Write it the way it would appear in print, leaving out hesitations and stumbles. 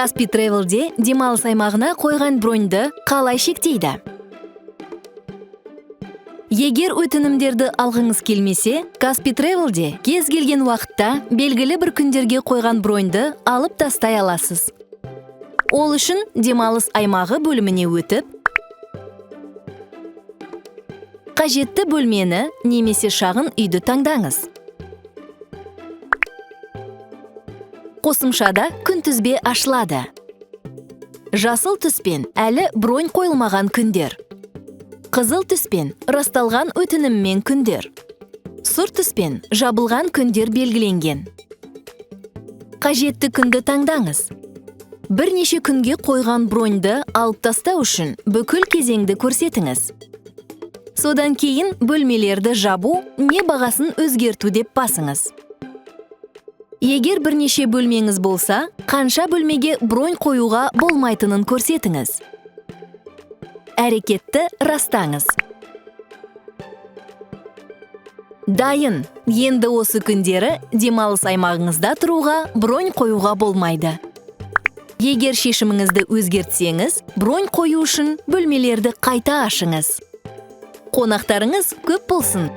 Каспий Travelде демалыс аймағына қойған броньды қалай шектейді? Егер өтінімдерді алғыңыз келмесе, Каспий Travelде кез келген уақытта белгілі бір күндерге қойған броньды алып тастай аласыз. Ол үшін демалыс аймағы бөліміне өтіп, қажетті бөлмені немесе шағын үйді таңдаңыз. Қосымшада күнтізбе ашылады. Жасыл түспен әлі бронь қойылмаған күндер. Қызыл түспен расталған өтініммен күндер. Сұр түспен жабылған күндер белгіленген. Қажетті күнді таңдаңыз. Бірнеше күнге қойған броньды алып тастау үшін бүкіл кезеңді көрсетіңіз. Содан кейін бөлмелерді жабу не бағасын өзгерту деп басыңыз. Егер бірнеше бөлмеңіз болса, қанша бөлмеге бронь қоюға болмайтынын көрсетіңіз. Әрекетті растаңыз. Дайын. Енді осы күндері демалыс аймағыңызда тұруға бронь қоюға болмайды. Егер шешіміңізді өзгертсеңіз, бронь қою үшін бөлмелерді қайта ашыңыз. Қонақтарыңыз көп болсын.